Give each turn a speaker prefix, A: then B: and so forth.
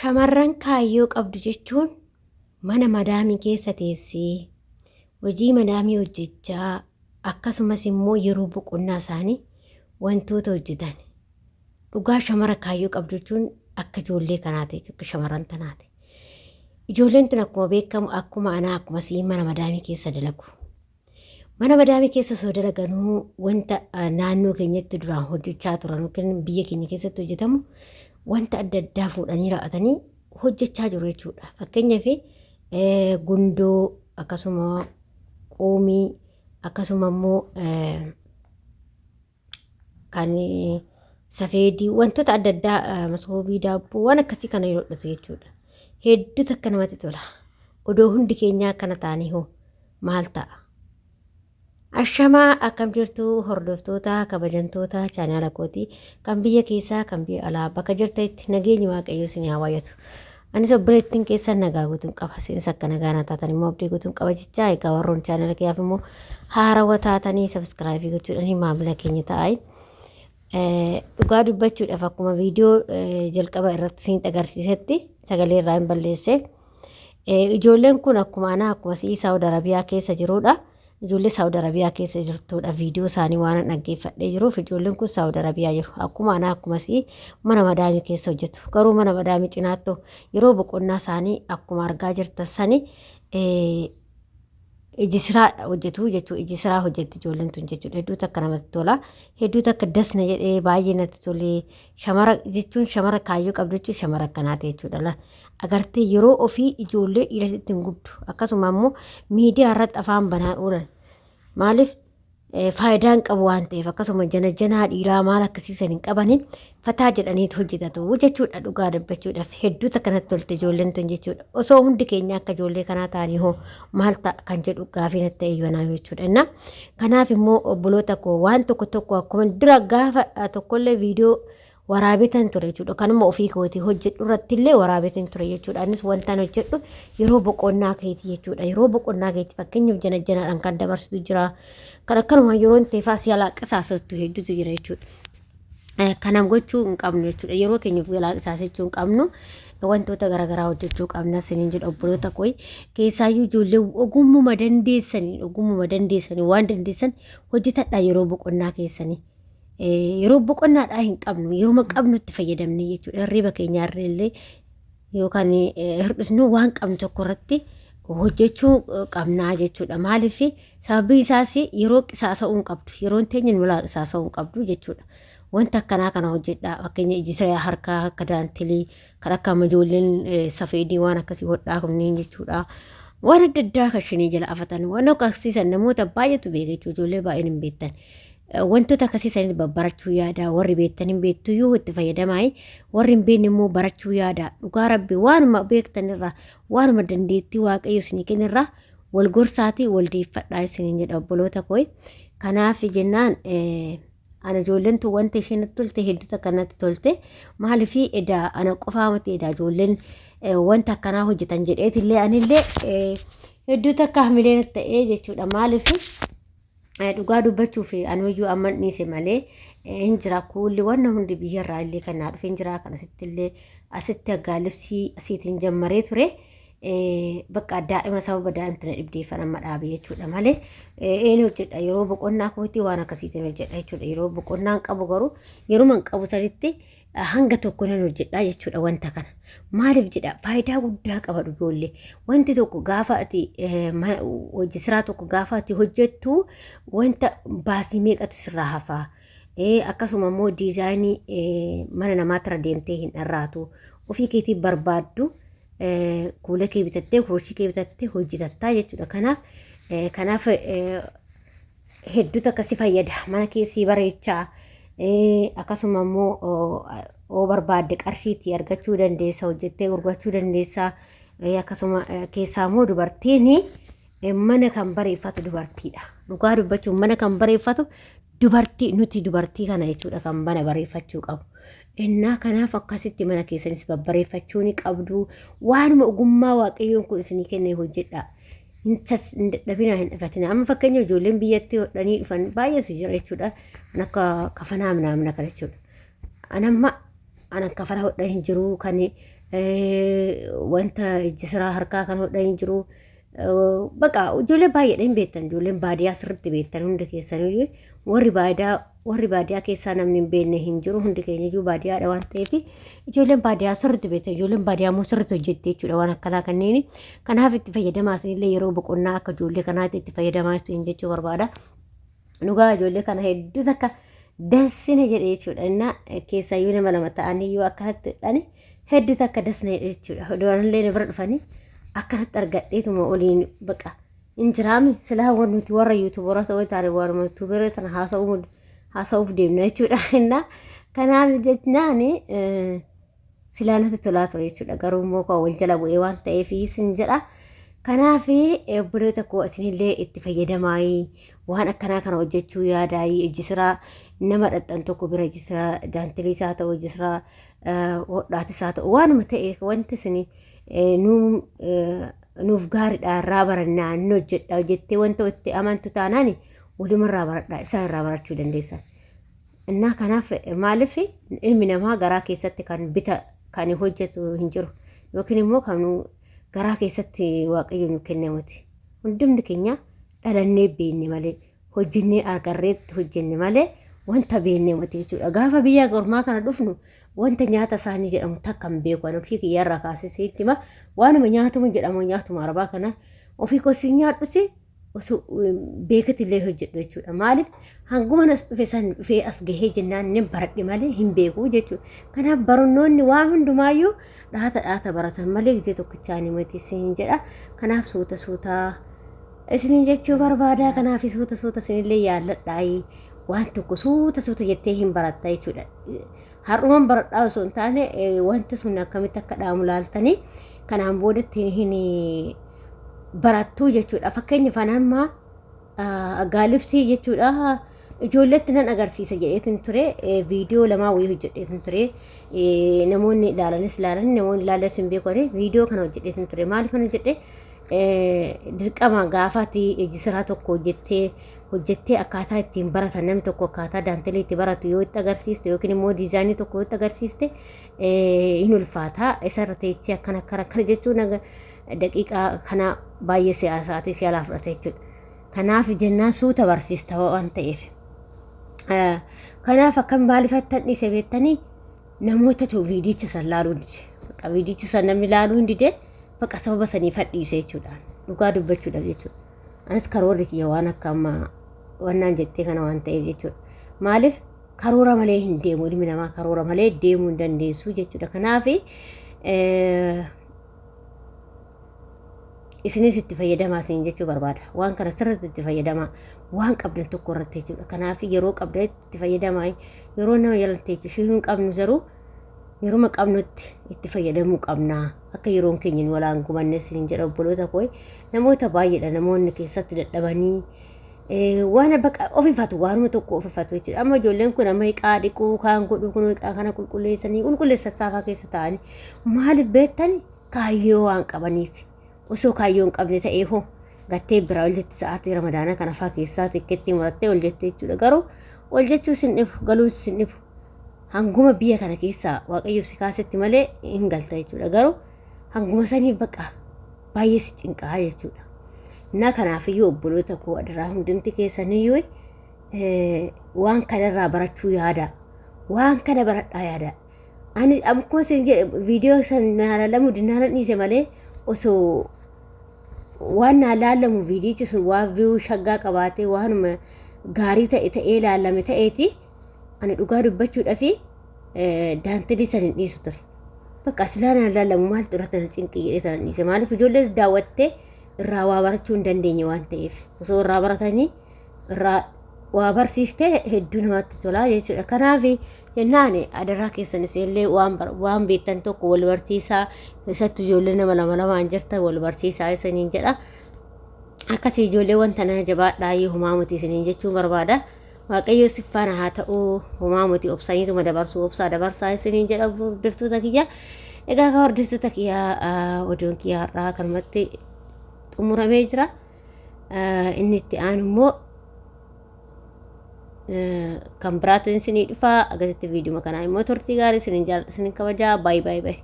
A: Shamarran kaayyoo qabdu jechuun mana madaamii keessa teessee hojii madaamii hojjechaa akkasumas immoo yeroo boqonnaa isaanii wantoota hojjetan. Dhugaa shamara kaayyoo qabdu jechuun akka ijoollee kanaati jechuudha, akka shamarran tanaati. Ijoolleen tun akkuma beekamu akkuma anaa akkuma sii mana madaamii keessa dalagu. Mana madaamii keessa osoo dalaganuu wanta naannoo keenyatti duraan hojjechaa turan yookiin biyya keenya keessatti hojjetamu wanta adda addaa fuudhanii raa'atanii hojjechaa jiru jechuudha. Fakkeenyaaf gundoo akkasuma qoomii akkasuma immoo kan safeedii wantoota adda addaa masoobii daabboo waan akkasii kana yeroo hodhatu jechuudha. Hedduu takka namatti tola. Odoo hundi keenyaa akkana taanee hoo maal ta'a? Ashamaa akkam jirtu hordoftoota kabajamtoota chaanaala kootii kan biyya keessaa kan biyya alaa bakka jirtanitti nageenyi waaqayyoo isin haa baay'atu. Anis obboleettiin keessan nagaa guutuun qaba. Isinis akka nagaa naa taatan immoo abdii guutuun qaba jechaa egaa warroon chaanala kiyyaaf immoo haarawwa taatanii sabskraayibii gochuudhaan maamila keenya ta'aa. Dhugaa dubbachuudhaaf akkuma viidiyoo jalqaba irratti isin agarsiisetti sagalee irraa hin balleesse. Ijoolleen kun akkuma anaa akkuma si'ii Saawud Arabiyaa keessa jirudha. Ijoollee Saawud Arabiyaa keessa jirtudha. Viidiyoo isaanii waan dhaggeeffadhee jiruuf ijoolleen kun Saawud Arabiyaa jiru. Akkuma anaa akkuma si'ii mana madaamii keessa hojjetu. Garuu mana madaamii cinaattu yeroo boqonnaa isaanii akkuma argaa jirtan sani iji siraa hojjetu jechuudha. Iji siraa hojjetti ijoolleen tun jechuudha. Hedduu takka namatti tola. Hedduu takka dasna jedhee baay'ee natti tolee. Shamara jechuun shamara kaayyoo qabdu jechuun shamara akkanaati jechuudha. Agartee yeroo ofii ijoollee dhiirasitti hin gubdu. Akkasuma immoo miidiyaa irratti afaan banaan oolan. Maaliif faayidaa hin qabu waan ta'eef akkasuma jana janaa dhiiraa maal akkasiisan hin qabani fataa jedhaniitu hojjetatu jechuudha dhugaa dubbachuudhaaf hedduu takka natti tolte ijoolleen tun jechuudha. Osoo hundi keenya akka ijoollee kanaa ta'anii hoo maal ta'a kan jedhu gaafii natti ta'e yoonaa jechuudha. Inna kanaaf immoo obboloota koo waan tokko tokko akkuma dura gaafa tokkollee viidiyoo waraabetan ture jechuudha. Kanuma ofii kootii hojjedhu irratti illee waraabetan ture jechuudha. Anis wantaan hojjedhu yeroo boqonnaa keetii jechuudha. Yeroo boqonnaa keetii fakkeenyaaf jana janaadhaan kan dabarsitu jira. Kan akkanuma yeroo teefaa si alaa qisaasattu hedduutu jira jechuudha. Kana gochuu hin qabnu jechuudha. Yeroo keenya of jalaa qisaasachuu hin qabnu. Wantoota garaagaraa hojjechuu qabna isiniin jedha obboloota koo. Keessaayyuu ijoollee ogummuma dandeessanii ogummuma dandeessanii waan dandeessan hojjetadhaa yeroo boqonnaa keessanii. Yeroo boqonnaadhaa hin qabnu yeruma qabnutti fayyadamne jechuudha. Hirriba keenya illee yookaan hir'isnu waan qabnu tokko irratti hojjechuu qabnaa jechuudha. Maaliif sababii isaas yeroo qisaasa'uu hin qabdu. Yeroon teenya nu laa qisaasa'uu hin qabdu jechuudha. Wanta akkanaa kana hojjedhaa. Fakkeenya iji siree harkaa akka daantilii kan akka amma ijoolleen safeedii waan akkasii hodhaa kunneen jechuudha. Waan adda addaa kan shinii jala afatan waan akkasiisan namoota baay'eetu beeka jechuudha. Ijoollee baay'een hin beektan. Wantoota akkasii sanis babbarachuu yaada. Warri beektan hin beektuyyuu itti fayyadamaa. Warri hin beekne immoo barachuu yaada. Dhugaa rabbi waanuma beektan irraa waanuma dandeettii waaqayyo isinii kenne irraa wal gorsaatii wal deeffadhaa isiniin jedha obboloota koo. Kanaaf jennaan ana ijoolleen tun wanta isheen natti tolte hedduu takka natti tolte. Maaliif edaa ana qofaa miti edaa ijoolleen wanta akkanaa hojjetan jedheetillee anillee hedduu takka hamilee natti ta'ee jechuudha. Maaliif Dhugaa dubbachuuf anuyyuu amman dhiise malee hin jira kuulli wanna hundi biyyarraa illee kan naa dhufe hin jira kan asitti illee asitti aggaalibsii asiitiin jammaree ture bakka daa'ima sababa daa'imti na dhibdeeffan amma dhaabe jechuudha malee een hojjedha yeroo boqonnaa kootii waan akkasiitiin hojjedha jechuudha yeroo boqonnaan qabu garuu yeruma hin qabu sanitti hanga tokko nan hojjedha jechuudha wanta kana. Maaliif jedha faayidaa guddaa qaba ijoollee. Wanti tokko gaafa ati hojii siraa tokko gaafa ati hojjettu wanta baasii meeqatu sirraa hafaa. Akkasuma immoo diizaayinii mana namaatirra deemtee hin dharraatu. Ofii keetii barbaaddu kuula kee bitattee kurushii kee bitattee hojjetattaa jechuudha. Kanaaf kanaaf hedduu takka si fayyada mana kee sii bareechaa akkasuma immoo oo barbaadde qarshiitti argachuu dandeessa hojjettee gurgurachuu dandeessa akkasuma keessaa immoo dubartiin mana kan bareeffatu dubartiidha dhugaa dubbachuun mana kan bareeffatu dubartii nuti dubartii kana jechuudha kan mana bareeffachuu qabu. Innaa kanaaf akkasitti mana keessanis babbareeffachuu ni qabdu waanuma ogummaa waaqayyoon kun isinii kenne hojjedhaa. Hin sas hin dadhabinaa hin dhifatinaa. Amma fakkeenya ijoolleen biyyatti hodhanii dhufan baay'eetu jira jechuudha. Kan akka kafanaa minaamina kana jechuudha. An amma ana kafana hodhan hin jiru kan Wanta ijji siraa harkaa kan hodhanii jiru. Baqa ijoollee baay'eedha hin beektan, ijoolleen baadiyyaa sirriitti beektan hundi keessaniyyuu, warri baadiyaa, warri baadiyaa keessaa namni hin beekne hin jiru. Hundi keenya iyyuu baadiyyaadha waan ta'eef ijoolleen baadiyyaa sirriitti beektan, ijoolleen baadiyyaa immoo sirriitti hojjetti jechuudha waan akkanaa kanneen. Kanaaf itti fayyadamaa, isinillee yeroo boqonnaa akka ijoollee kanaatti itti fayyadamaa isin jechuu barbaada. Dhugaa ijoollee kana hedduu takka dassina jedhe jechuudha. Innaa keessaayyuu nama lama ta'anii yoo akkanatti hodhani hedduu takka dasna jedhe jechuudha. Odoonillee na bira dhufanii akkanatti argadheetuma oliin baqa hin jiraami silaa warra nuti warra yuutuubaroota ta'uu taane warra yuutuubaroota tana haasa'uuf deemna jechuudha. Innaa kanaaf jechaan silaa natti tolaa ture jechuudha. Garuu immoo kan wal jala bu'ee waan ta'eef isin jedha. Kanaaf obboloota koo, isinillee itti fayyadamaayii, waan akkanaa kana hojjechuu yaadaayii. Ijji siraa nama dhadhan tokko bira ijji siraa daantilii isaa ta'u, ijji siraa hodhaatis haa ta'u, waanuma ta'e wanti isin nuuf gaariidha, irraa barannaa, inni hojjedha jettee wanta itti amantu taanaan walumarraa baradhaa, isaan irraa barachuu dandeessan. Innaa kanaaf maaliif ilmi namaa garaa keessatti kan bita kan hojjetu hin jiru yookiin immoo kan garaa keessatti Waaqayyo nu kennamuti. Hundumti keenya dhalannee beekne malee, hojjennee agarreetti hojjenne malee wanta beekne miti jechuudha. Gaafa biyya ormaa kana dhufnu wanta nyaata isaanii jedhamu takka hin beeku. Ani ofii kiyyarraa kaasee sitti hima, waanuma nyaatamu jedhamu, nyaatuma arabaa kana ofii kosii nyaadhusi osoo beekati illee hojjedhu jechuudha. Maaliif hanguma as dhufe san dhufee as gahee jennaan inni baradhe malee hin beeku jechuudha. Kanaaf barnoonni waan hundumaayyuu dhaata dhaata baratan malee gisee tokkichaanii miti isin jedha. Kanaaf suuta suutaa isinin jechuu barbaada. Kanaaf suuta suuta isinillee yaalladhaayi, waan tokko suuta suuta jettee hin baratta jechuudha. Har'uman baradhaa osoo hin taane wanta sun akkamitti akka dhaamu laaltanii kanaan boodatti hin barattuu jechuudha. Fakkeenyaaf ani amma gaalibsii jechuudha ijoolleetti nan agarsiisa jedheetin ture, viidiyoo lamaa wayii hojjedheetin ture. Namoonni ilaalanis ilaalan, namoonni ilaalanis hin beeku, viidiyoo kana hojjedheetin ture. Maaliif kan hojjedhe? Dirqama gaafaati ijji siraa tokko hojjettee hojjettee akkaataa ittiin baratan, namni tokko akkaataa daantelee itti baratu yoo itti agarsiiste yookiin immoo diizaayinii tokko yoo itti agarsiiste hin ulfaata. Isarra teechee akkana akkana akkana jechuun daqiiqaa kana baay'ee siyaasaatii si alaa fudhata jechuudha. Kanaaf jennaan suuta barsiista waan ta'eef. Kanaaf akkam maalifattan dhiise beektanii? Namootatu viidiyicha san laaluu dide. Bakka viidiyicha san namni laaluu hin dide, bakka sababa saniif hadhiise jechuudha. Dhugaa dubbachuudhaaf jechuudha. Anis karoorri kiyya waan akka amma wannaan jettee kana waan ta'eef jechuudha. Maaliif karoora malee hin deemu? Ilmi namaa karoora malee deemuu hin dandeessu jechuudha. Kanaaf isinis itti fayyadamaa isin jechuu barbaada. Waan kana sirriitti itti fayyadamaa, waan qabdan tokko irratti jechuudha. Kanaaf yeroo qabdan itti fayyadamaa, yeroo nama jalatti jechuudha. Hin qabnu garuu yeruma qabnutti itti fayyadamuu qabna. Akka yeroon keenya nu walaan gubanne isin jedha obboloota koo. Namoota baay'eedha namoonni keessatti dadhabanii waan baqa ofifatu, waanuma tokko ofifatu jechuudha. Amma ijoolleen kun amma hiqaa dhiquu kaan godhuu kun hiqaa kana qulqulleessanii qulqulleessan saafaa keessa taa'anii maaliif beektani? Kaayyoo waan qabaniif. Osoo kaayyoo hin qabne ta'ee hoo gattee biraa ol jetti, sa'aatii ramadaana kana faa keessaa tikkeettii murattee ol jette jechuudha. Garuu ol jechuu sin dhibu, galuus sin dhibu. Hanguma biyya kana keessaa Waaqayyo si kaasetti malee hin galta jechuudha. Garuu hanguma sanii baqa baay'ee si cinqaa jechuudha. Na kanaafiyyuu obboloota koo, adaraa hundumti keessaniyyuu waan kanarraa barachuu yaada. Waan kana baradhaa yaada. Ani akkuma isin jedhe viidiyoo san naa laalamu dinnaan dhiise malee, osoo waan naa laalamu viidiyichi sun waan viyuu shaggaa qabaatee waanuma gaarii ta'e ta'ee laalame ta'eeti, ani dhugaa dubbachuudhafi daantilii san hin dhiisu ture. Bakka silaa naan laalamu maal xuratan cinqii jedhee sana dhiise. Maaliif ijoollees daawwattee irraa waa barachuu hin dandeenye waan ta'eef, osoo irraa baratanii irraa waa barsiistee hedduu namatti tolaa jechuudha. Kanaaf jennaan adaraa keessanis illee waan beektan tokko wal barsiisaa, keessattuu ijoollee nama lama lamaan jirtan wal barsiisaa isiniin jedha. Akkasii ijoollee wanta na jabaadhaa, homaa miti isiniin jechuun barbaada. Waaqayyo si faana haa ta'u, homaa miti, obsaniituma dabarsuu, obsaa dabarsaa isiniin jedha hordoftoota kiyya. Egaa kan hordoftoota kiyya, oduun kiyya har'aa kanumatti xumuramee jira. Inni itti aanu immoo kan biraatiin isinii dhufaa. Akkasitti viidiyoo kanaa immoo turtii gaarii isiniin jaalladha, isiniin kabajaa. Baay'ee baay'ee baay'ee.